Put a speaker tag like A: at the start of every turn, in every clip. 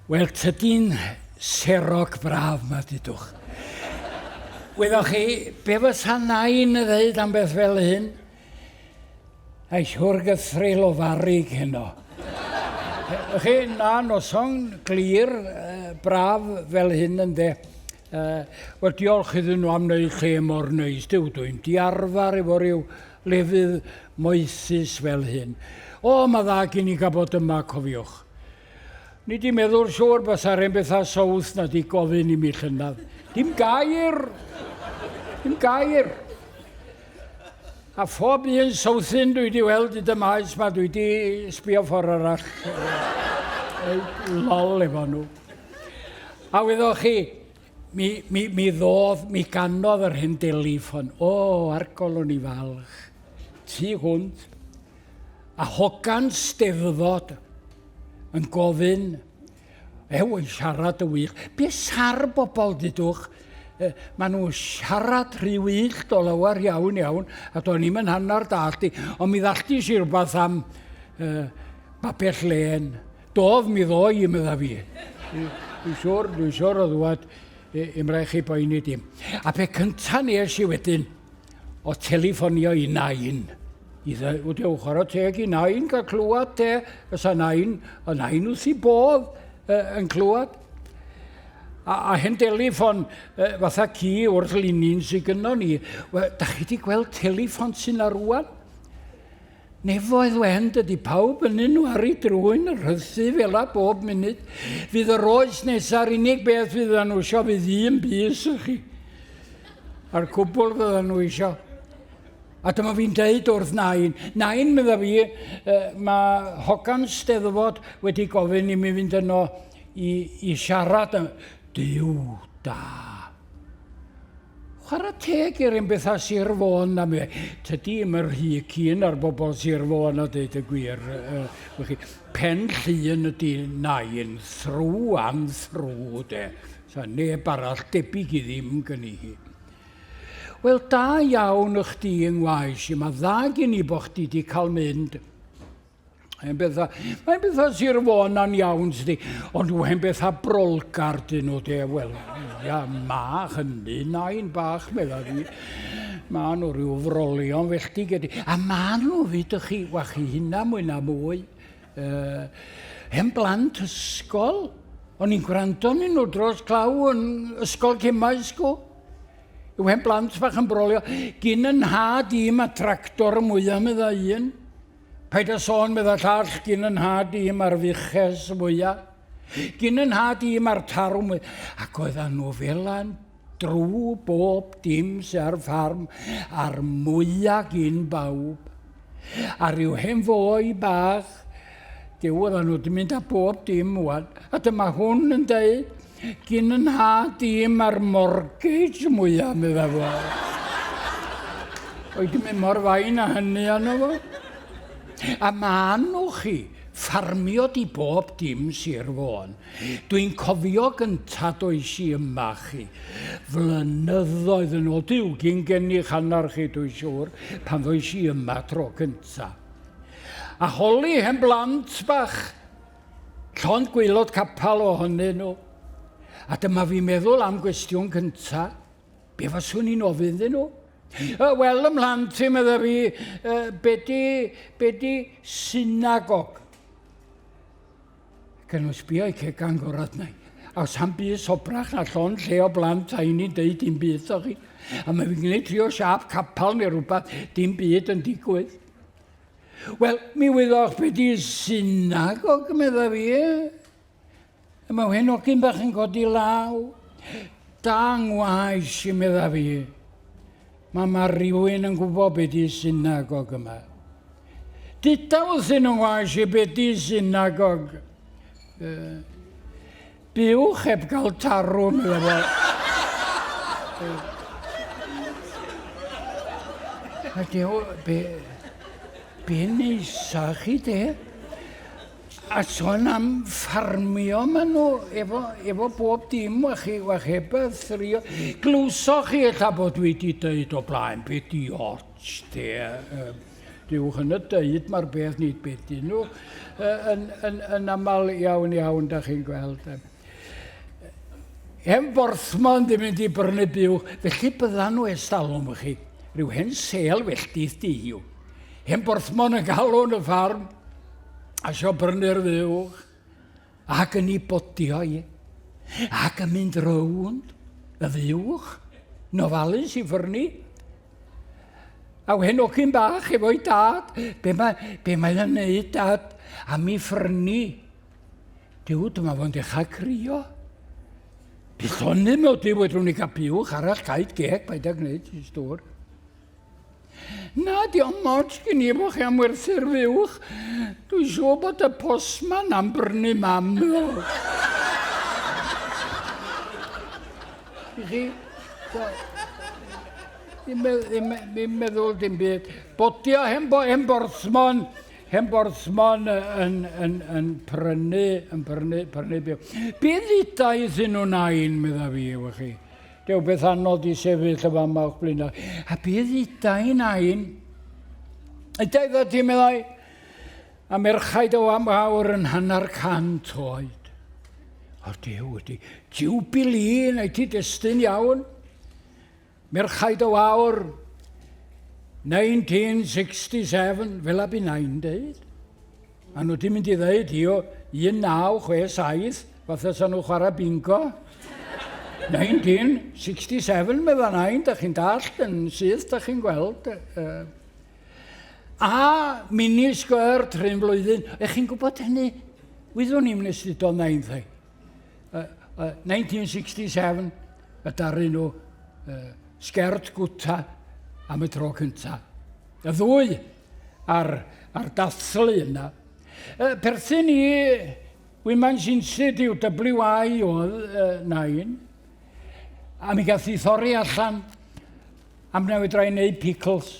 A: Wel, tydi'n serog braf ma, dudwch. Wyddoch chi, be fysa nain yn ddeud am beth fel hyn? A'i siwr gythril o farig heno. Chi, na, noson glir, braf fel hyn ynde. Wel, diolch iddyn nhw am wneud lle mor neis. Duw, dwi'n di arfer efo rhyw lefydd moethus fel hyn. O, mae dda gen i gael bod yma, cofiwch. Ni di meddwl siŵr bysa'r hen bethau sowth na di gofyn i mi llynedd. Dim gair! Dim gair! A phob un sowthyn dwi di weld hyd y maes ma, dwi di sbio ffordd arall. Lol efo nhw. A wyddoch chi, mi, mi, mi ddodd, mi ganodd yr hen deliffon. O, argol o'n i falch. Tu hwnt. A hogan steddfod yn gofyn, ew, yn siarad y wych. Be sar bobl, dudwch? E, maen nhw'n siarad rhy wyllt o lawer iawn iawn, a do'n i'm yn hanner dallt i, ond mi ddalltis i rhywbeth am e, babell lên. Dodd mi ddo i, medda fi. Dwi'n siwr, dwi'n siwr o ddwad, i'm rhaid chi boeni dim. A pe cynta nes i wedyn, o teliffonio i nain. I ddweud, o chwarae teg i nain gael clywed te, fysa nain, o nain wrth i bodd uh, yn clywed. A, a hen teleffon uh, fatha ci wrth linyn sydd gynnon ni. Wel, da chi wedi gweld teleffon sy'n ar rwan? Nefoedd wen, dydy pawb yn nhw ar ei drwyn, y rhythu fel a bob munud. Fydd yr oes nesa'r unig beth fydd nhw isio fydd un bys i chi. A'r cwbl fyddan nhw isio. A dyma fi'n deud wrth Nain, Nain, medda fi, mae hogan Steddfod wedi gofyn i mi fynd yno i, i siarad. Duw da. Chwarae teg i'r un bethau Sir Fôn na mi. Tydi im yr rhy cyn ar bobl Sir Fôn a deud y gwir. Uh, chi, pen llun ydy nain, through and through, de. Sa neb arall debyg i ddim gynni hi. Wel, da iawn y chdi yng ngwaes i. Mae dda gen i bod chdi di cael mynd. Mae'n bethau, mae'n bethau Sir Fôn a'n iawn, sdi. Ond mae'n bethau brolgar dyn nhw, de. Wel, ia, ma hynny, nain bach, medda fi. Ma nhw rhyw frolion felly gyda. A ma nhw fyd chi, wa chi hynna mwy na mwy. Uh, hen blant ysgol. O'n i'n gwrando arnyn nhw dros claw yn ysgol Cemaes go. Yw hen blant bach yn brolio. Gyn yn nhad i mae tractor mwyaf, medda un. Paid â sôn, medda llall, gyn yn nhad i mae'r fuches fwya. Gyn yn nhad i mae'r tarw mwy. Ac oeddan nhw fela'n drwy bob dim sy ar ffarm, a'r mwya gyn bawb. A rhyw hen foi bach, Duw, oeddan nhw wedi mynd â bob dim wan. A dyma hwn yn deud, gyn yn nhad i mae'r mortgage mwyaf, medda fo. Oedd di mynd mor fain â hynny arno fo. A ma nhw chi, ffarmio di bob dim Sir Fôn. Dwi'n cofio gynta does i yma chi, flynyddoedd yn ôl, Duw, gyn gennych hanner chi dwi'n siŵr, pan ddoes i yma tro cynta. A holi hen blant bach, llond gwaelod capel ohonyn nhw. A dyma fi'n meddwl am gwestiwn cynta, be faswn i'n ofyn iddyn nhw? Wel, ym mhlant i, medda fi, be di, be di synagog? Ac yn sbio i cegan gorad nai. A sam byd sobrach na llond lle o blant a i ni'n deud dim byd o chi. A mae fi'n gwneud trio siap capel neu rhywbeth, dim byd yn digwydd. Wel, mi wyddoch beth di synagog, medda fi. A mae hen ogyn bach yn codi law. Da ngwaes i, medda fi. Mae ma rhywun yn gwybod beth di synagog yma. Dyda wrthyn nhw ngwaes i beth di synagog. Uh, Buwch heb gael tarw, medda fo. A dew, be, be neisa chi de? A sôn am ffarmio maen nhw efo, efo bob dim, wach chi, wach heb y thrio. Glywsoch chi ella bod dwi wedi dweud o blaen, be di ots de? Dywch yn y deud mae'r beth nid beth dyn nhw yn, yn, yn aml iawn iawn, da chi'n gweld. Hen borthmon di mynd i brynu buwch, felly byddan nhw estalwm chi. Rhyw hen sêl felltith di hiw. Hen borthmon yn galw yn y ffarm, a sio brynu'r fuwch, ac yn ei bodio i, ac yn mynd rownd y fuwch, nofalus i ffyrnu. A hen ogyn bach efo'i dad, be mae, be mae yn neud dad, am i ffyrnu. Duw, dyma fo'n dechrau crio. Bydd honni mewn Duw, fedrwn ni gael buwch arall, caid geg, paid â gwneud i stwr. Na, di o'n moch gen i efo chi am werthu'r fuwch. Dwi'n siŵr bod y postman am brynu mam. I chi, ddim, ddim, ddim meddwl dim byd. Bodio hen, bo, hen borthmon, Hen borthmon yn, yn, yn prynu, yn prynu, prynu byw. Be ddudai iddyn nhw nain, medda fi, efo chi. Dew beth anodd i sefyll y fama o'ch blaenau. A be ddudai nain? Ydau dda ti, meddai, a merchaid o am fawr yn 50 oed. O dew ydy, Jubilee, neu ti destun iawn. Merchaid y Wawr, 1967, fel a bu nain deud. A nhw di mynd i ddeud hi o 1967, fatha sa nhw chwarae bingo. 1967, medda nain, da chi'n dallt yn syth, da chi'n gweld. Uh, a mini sgert rhywun flwyddyn. Ych chi'n gwybod hynny? Wyddwn i'n nes i dod nain, thai. 1967, y daru nhw uh, sgert gwta am y tro cynta. Y ddwy ar, ar dathlu yna. Uh, perthyn i Women's Institute, WI oedd uh, nain, a mi gath i thorri allan Am na fedra i wneud pickles.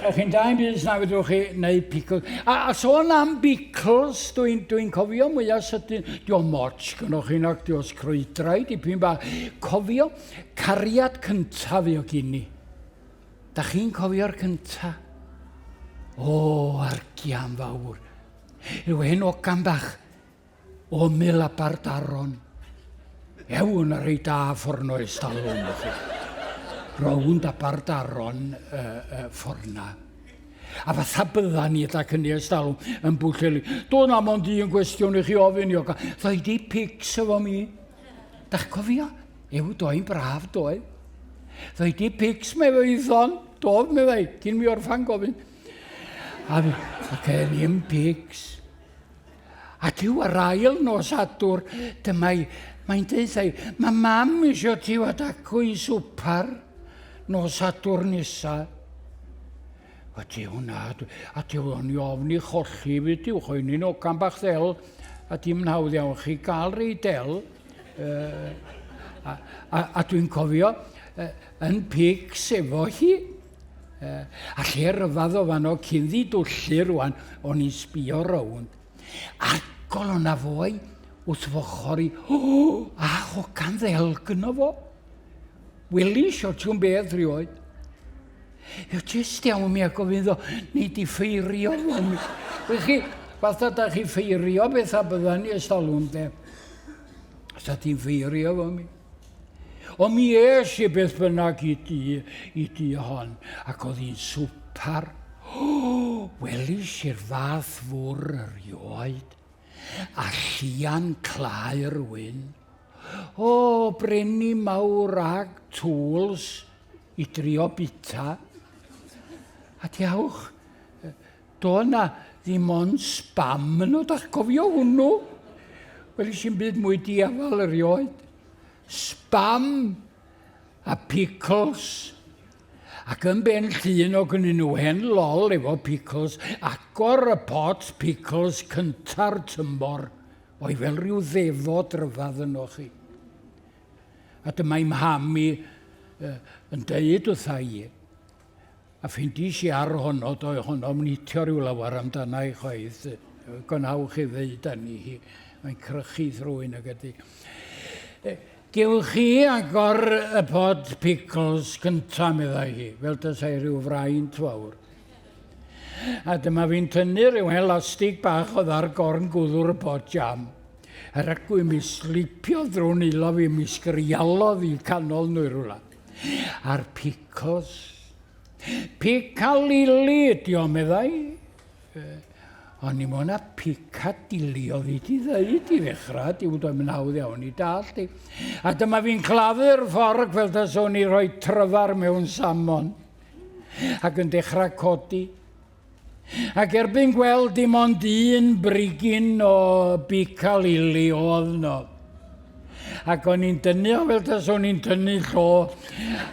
A: Ewch chi'n dau'n byd na fedrwch chi wneud pickles. A, a sôn am pickles, dwi'n dwi cofio mwyaf sydyn, di o'n moch gynnwch chi nac di os crwydrau, dipyn bach. Cofio cariad cyntaf fi o gini. Da chi'n cofio'r cyntaf? O, argian fawr. Yw hen ogan bach. O mil Aberdaron. Ew, yna rei da fforno estalwm. Rownd Aberdaron uh, uh, fforna. A fatha bydda ni ac yn estalwm yn Bwllheli. Doedd na mond un gwestiwn i chi ofyn i oga. Ddoi di pics efo mi. Dach cofio? Ew, doi'n braf, doedd. Ddoi di pics me efo iddo'n. Doedd, meddai, cyn mi orffan gofyn. A, ac e ddim pics. A Duw ar ail nos Sadwr, dyma i, mae'n deud i, mae mam eisiau ti fod acw i swpar nos Sadwr nesa. A Duw na, a Duw o'n i ofn i cholli fi, Duw, choeni'n ogan bach ddel, a dim yn hawdd iawn chi gael rei del. Uh, a, a, a dwi'n cofio uh, yn pics efo hi, A lle ryfadd o fanno cyn ddi dwllu rwan, o'n i'n sbio rownd. Argol o'na foi wrth f'ochr i. O, a hogan ddel gynno fo. Welis o ti'n beth rioed. Yw jyst iawn mi a gofyn ddo, nei di ffeirio fo. Wych chi, fatha da chi ffeirio beth a bydda ni ystalwm de. Sa ti'n ffeirio fo mi. Ond mi es i beth bynnag i dŷ, i dŷ hon, ac oedd hi'n swpar. O, welis i'r fath fwr erioed, a llian claer wyn. O, brenni mawr ag tools i drio bita. A diawch, do na ddim ond spam yno, dach cofio hwnnw? Welis i'n byd mwy diafal erioed. Spam a pickles. Ac yn ben llun o gynnyn nhw hen lol efo pickles, agor y pot pickles cynta'r tymor, o'i fel rhyw ddefod ryfedd yno chi. A dyma'i mham i uh, yn deud wrtha i, A ffeindish i ar honno, doedd honno'm yn hitio rhyw lawer amdana i chwaith. Gwnewch chi ddeud arni hi. Mae'n crychu thrwy'n ag ydy. Gewch chi agor y pod pickles cynta, meddai hi, fel tasai rhyw fraint fawr. A dyma fi'n tynnu rhyw hen lastig bach oedd ar gorn gwddw'r y pot jam. Yr acw mi slipiodd drwy nilo fi, mi sgrialodd i canol nhw i rhywle. A'r picos. Picalili ydi o, meddai. O'n i mwyn a Piccadilly oedd hi di ddeud i ddechrau, di wyd o'n hawdd iawn i dallt i. A dyma fi'n claddu'r ffordd fel taswn i roi tryfar mewn salmon ac yn dechrau codi. Ac erbyn gweld dim ond un brigyn o Piccadilly oedd no. Ac o'n i'n dynnu o fel taswn i'n tynnu llo,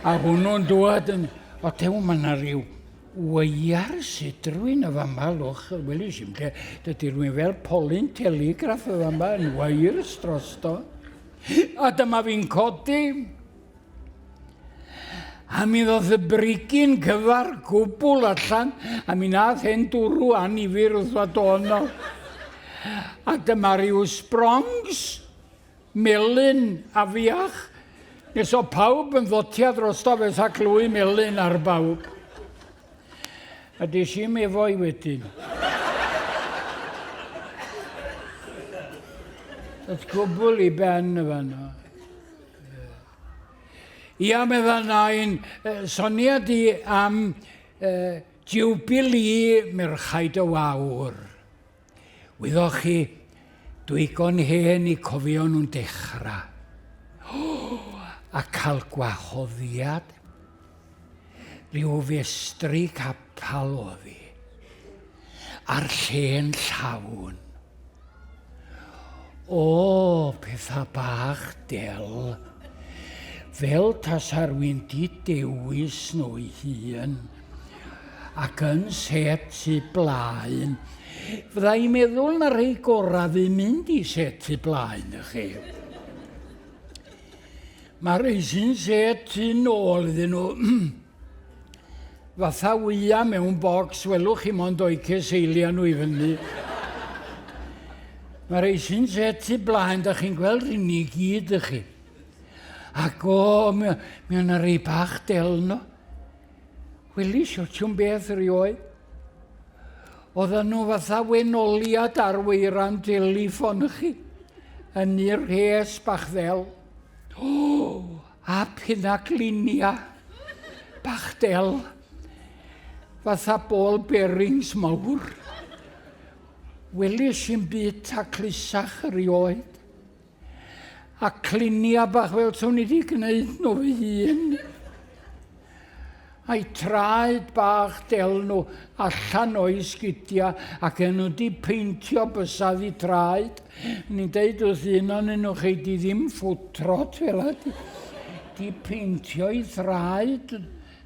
A: a hwnnw'n dŵad yn... O, dew, mae yna rhyw weiar sidrwyn y fama, lwch, welis i'm lle, dydy rhywun fel polyn telegraff y fama yn weirs drosto. A dyma fi'n codi, a mi ddoth y brigyn cyfar gwbl allan, a mi nath hen dwrw anifyr wrth fod ono. A dyma rhyw sprongs, Melyn afiach, nes o pawb yn ddotia drosto fe sa clwy melyn ar bawb. A des i'm efo i wedyn. That's gwbl i ben y fanno. Ia, medda nain, sonia di am uh, Jubilee Merchaid y Wawr. Wyddoch chi, dwygon hen i cofio nhw'n dechrau. O, a cael gwahoddiad. Rhyw festri capel oedd hi. A'r lle'n llawn. O, pethau bach del. Fel tasa rwy'n di dewis nhw i hun. Ac yn set tu blaen. Fydda i'n meddwl na rhai gorau fu'n mynd i set tu blaen i chi. Mae rhai sy'n set tu nôl iddyn nhw fatha wya mewn bocs, welwch chi mond o'i ceseilia nhw i fyny. Mae rhai sy'n set tu blaen, da chi'n gweld rhywun i gyd i chi. Ac o, mi, mi yna rei bach del no. Welis i otiwm beth erioed. Oedden nhw fatha wenoliad ar weiran teleffon chi, yn i'r rhes bach ddel. O, a pinaglinia bach del, fatha ball bearings mawr. Welis i'n byd taclusach erioed. A clinia bach fel swn i wedi gwneud nhw fy hun. A'i traed bach del nhw allan o'i sgidia ac yn nhw wedi peintio bysedd i traed. Ni'n deud wrth un o'n nhw chi di ddim ffwtrot fel a di, di peintio i thraed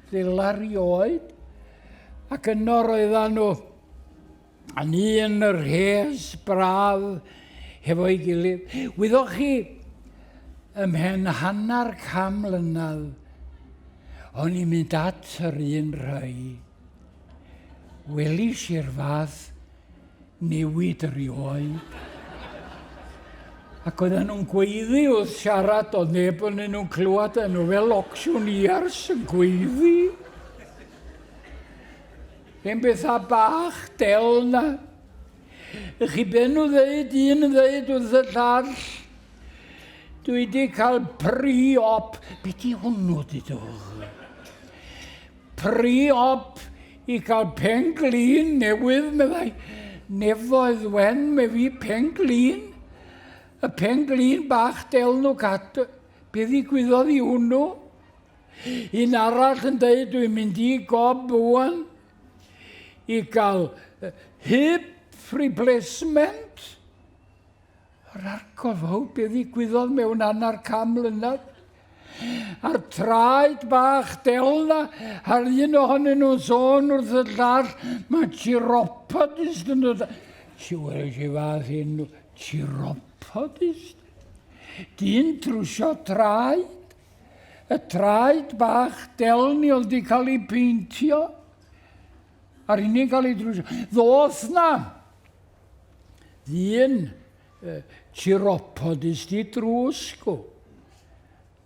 A: fel arioed. Ac yno roeddan nhw A ni yn y rhes braf hefo'i gilydd. Wyddoch chi, ymhen hanner cam mlynedd, o'n i'n mynd at yr un rhai. Welis i'r fath newid erioed. Ac oedden nhw'n gweiddi wrth siarad, oedd neb yn nhw'n clywed, nhw fel auctioneers yn gweiddi. Hen bethau bach del na. Ych chi be nhw ddeud, un yn ddeud wrth y llall, dwi wedi cael pre-op. Be di hwnnw, dudwch? Pre-op i cael pen glin newydd, meddai. Nefoedd wen, me fi pen glin. Y pen glin bach del nhw cadw. Be ddigwyddodd i hwnnw? Un arall yn dweud dwi'n mynd i gob ŵan i gael hip replacement. Yr argof hw, be ddigwyddodd mewn hanner can mlynedd. A'r traed bach del na, a'r un ohonyn nhw'n sôn wrth y llall, mae chiropodist yn dod. Siwr i fath un chiropodist. Dyn trwsio traed. Y traed bach del ni oedd wedi cael ei peintio a'r unig cael ei drwsio. Ddoth na ddyn uh, chiropodist i drws go.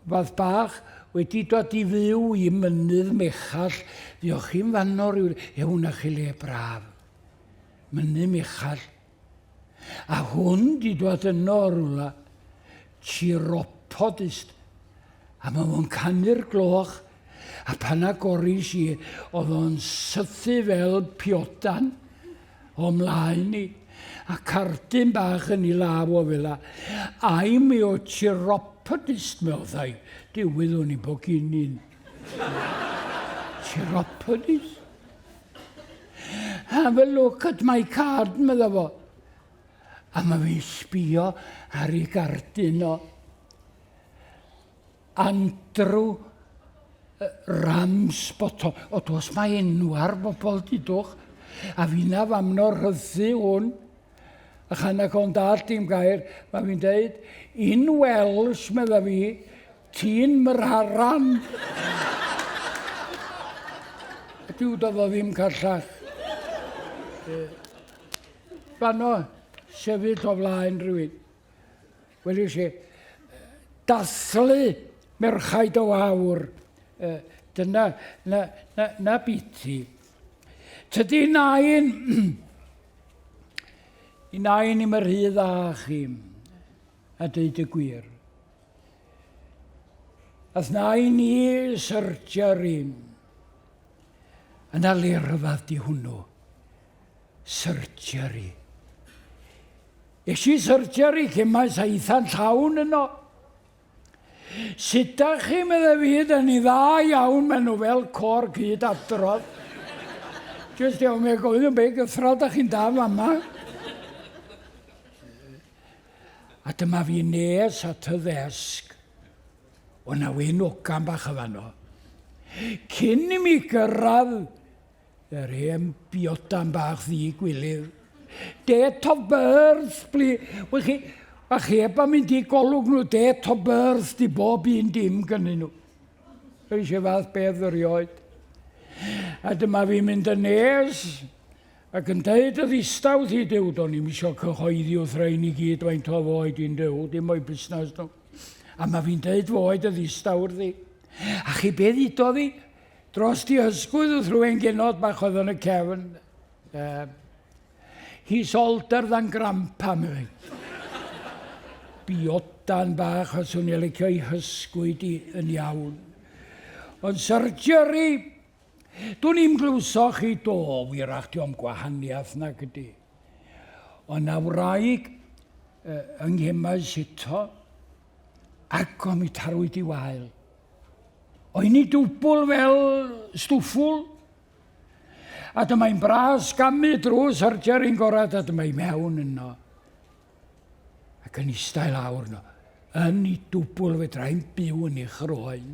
A: Fath bach wedi dod i fyw i Mynydd Mechall. Fuoch chi'n fanno ryw... E, hwnna chi le braf. Mynydd Mechall. A hwn di dod yno o rwla. Chiropodist. A mae fo'n canu'r gloch. A pan agoris i, oedd o'n sythu fel piodan o mlaen i. A cardyn bach yn ei law o fel 'a. I'm your chiropodist, meddai. Duw, wyddwn i bod gin i'n chiropodist. Have a look at my card, medda fo. A mae fi'n sbio ar ei gardyn o. Andrew Ramsbottom. O, dos mae enw ar bobl, dudwch. A finna famno rhythu hwn. A chan ac o'n dall dim gair, mae fi'n deud, in Welsh, medda fi, ti'n mraran. A dyw doedd o ddim callach. Fanno, sefyll o flaen rhywun. Welis i, dathlu merchaid o awr, dyna, na, na, na biti. Tydi nain, i nain i'm yr rhy dda chi, a dweud y gwir. Ath nain i surgery, yna le rhyfedd di hwnnw, surgery. Es i surgery lle mae saetha'n llawn yno. Sut da chi, medde fi, da ni dda iawn, maen nhw fel cor gyd adrodd. Just iawn, mae'n gofyn yn be gythral da chi'n da fama. A dyma fi nes at y ddesg. O na wyn ogan bach y fanno. Cyn i mi gyrraedd Yr hen biodan bach ddi gwilydd. Date of birth, pli. Wel chi, a chi heb am mynd i golwg nhw, date of birth di bob un dim gynnyn nhw. Eisiau fath beth erioed. A dyma fi'n mynd yn nes, ac yn deud y ddistaw thi, Duw, do'n i'm isio cyhoeddi wrth rhain i gyd faint o foed i'n Duw, dim o'i busnes nhw. A mae fi'n deud foed y ddistaw wrthi. A chi be ddudodd hi? Dros di ysgwydd wrth rhywun genod bach oedd yn y cefn. He's older than grandpa, meddai. Biodan bach, os o'n i'n licio i hysgwyd i yn iawn. Ond surgery, dwn i'm glywsoch chi do, wirach diom gwahaniaeth nag ydy. Ond na wraig yng Nghemais eto, ac o mi tarwyd i wael. Oen i dwbl fel stwffwl. A dyma'n bras gamu drwy surgery'n gorau, a dyma i mewn yno. Ac yn eistedd lawr yno. Yn i dwbl fedrai'n byw yn ei chroen.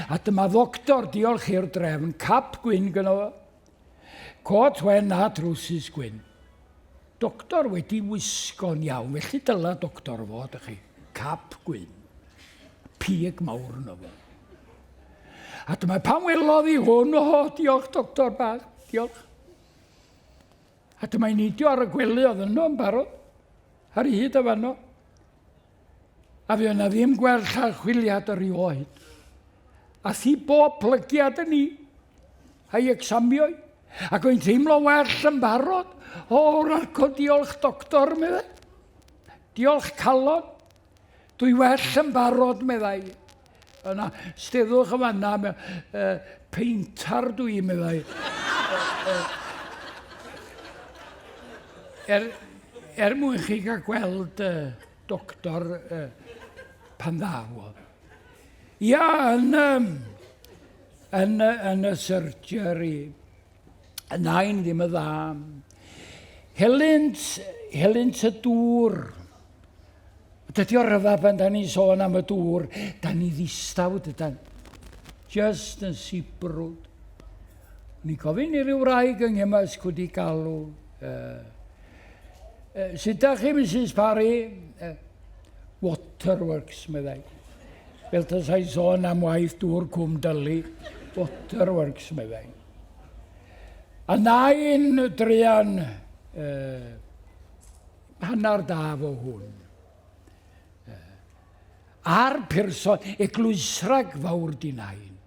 A: A dyma ddoctor, diolch i'r drefn, cap gwyn gyno fo. Cot wen a trwsus gwyn. Doctor wedi wisgo'n iawn, felly dyla doctor fod, ych chi. Cap gwyn. Pig mawr yno fo. A dyma pan welodd i hwn, o, diolch doctor bach, diolch. A dyma i'n neidio ar y gwely oedd yno yn barod, ar ei hyd o fanno. A fi yna ddim gwell archwiliad erioed. A thi bob plygiad yn i, a'i examio i. Ac o'n teimlo well yn barod. O, rhaid diolch doctor, meddai. Diolch calon. Dwi well yn barod, meddai. Yna, steddwch yn fanna, peintar dwi, meddai. Er, er mwyn chi gael gweld doctor pan ddaw o. Ia, yn, um, yn, yn y surgery, y nain ddim y dda. Helynt, helynt y dŵr. Dydy o ryfedd pan da ni'n sôn am y dŵr, da ni ddistaw dydan. Just yn sibrwd. O'n i'n gofyn i ryw wraig yng Nghymysg wedi galw. Sut da chi, Mrs Parry? Waterworks, meddai. Fel tasai sôn am waith dŵr Cwm Dyli. Waterworks, meddai. A nain druan hanner da fo hwn. A'r person, eglwysrag fawr di nain.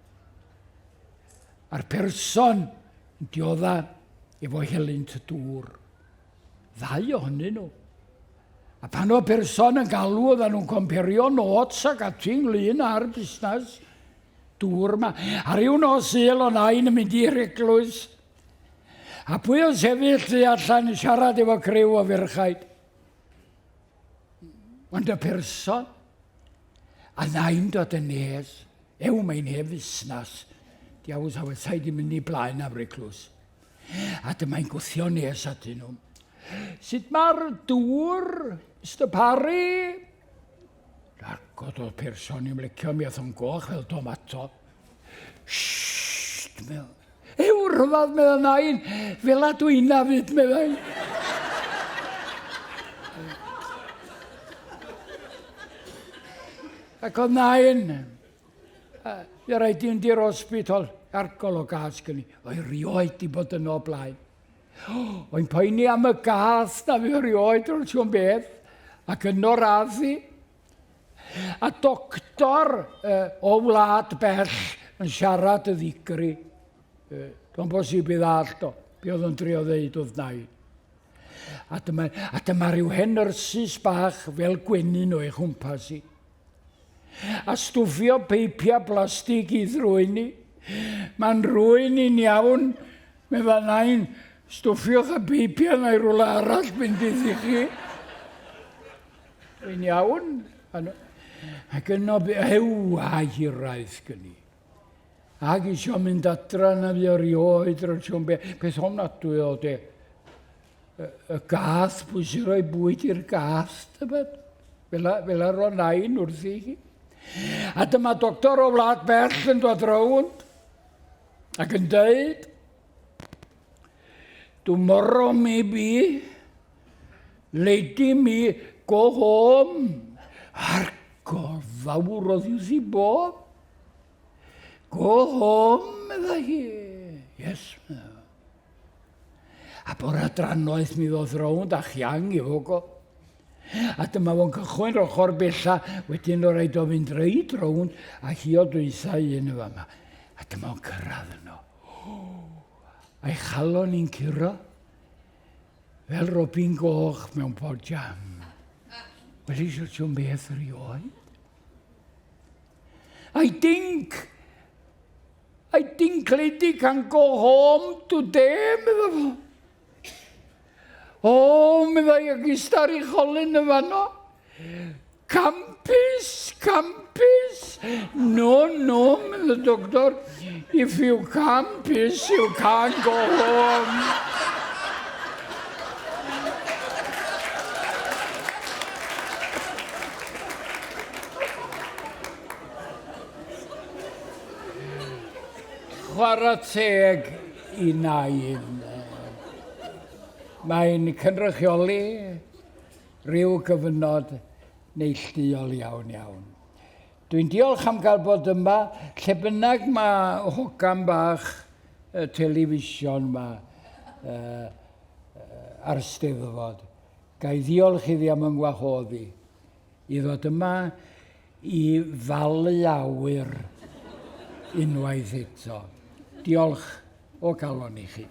A: A'r person yn diodda efo helynt y dŵr. Ddau ohonyn nhw. A pan oedd person yn galw, oedden nhw'n comperio notes ac ati ynglyn â'r busnes dŵr yma. A rhyw nos Sul o nain yn mynd i'r eglwys. A pwy o'n sefyll tu allan yn siarad efo criw o ferchaid? Ond y person, a nain dod yn nes, ew, mae'n hen fusnes. Diawl sa wesai di mynd i blaen am reclws. A dyma'n gwthio nes atyn nhw. Sut mae'r dŵr, Mr Parry? Ragod o'r person i'n licio, mi ath o'n goch fel tomato. Sht, meddwl. Ew, rhyfedd, meddwl nain, fel a dwi'n na fyd, meddai. Ac oedd nain, Fe rhaid i fynd i'r hospital, argol o gas gen i. O'i rioed di bod yno o blaen. Oi'n poeni am y gath na fi rioed o'r siwn beth, ac yno radd i. A doctor uh, o wlad bell yn siarad y ddigri. Uh, Dwi'n bosib i ddallt o, be oedd yn drio ddeud wrth nain. A dyma, a dyma rhyw hen nyrsys bach fel gwenyn o'i chwmpas i. A stwffio peipiau plastig i ddrwyn i. Mae'n rwy'n i'n iawn, medda nain, stwffiwch y peipiau neu rhywle arall mynd iddi chi. Dwi'n iawn. Ac yno, hew a hiraeth gynni. Ac isio mynd adra na fi erioed, rwy'n be, peth ofnadwy o de. Y, y gath, pwy sy'n rhoi bwyd i'r gath, tybed? Fel a, fel a ro'n nain wrthi hi. A dyma doctor o wlad bell yn dod rownd ac yn dweud, Tomorrow maybe, lady me go home. Argol fawr oedd wrth i bob. Go home, meddai hi. Yes, meddai. A bore drannoeth mi ddoth rownd a chiang i fogo. A dyma fo'n cychwyn ochr bella, wedyn o raid o fynd reit rownd, a hi o dwytha un y fama. A dyma o'n cyrraedd yno. A'i chalon i'n curo, fel robin goch mewn pod jam. Wedi siwtio'n beth erioed. I think, I think lady can go home today, medda fo. O, oh, meddai ac ista ar ei cholyn yn fanno. Campus, campus. No, no, medda doctor. If you campus, you can't go home. Chwarae teg i nain. Mae'n cynrychioli rhyw gyfnod neilltuol iawn iawn. Dwi'n diolch am gael bod yma, lle bynnag mae hogan bach y television yma uh, ar Steddfod. Ga i ddiolch iddi am yng ngwahodd i. I ddod yma i falu awyr unwaith eto. Diolch o galon i chi.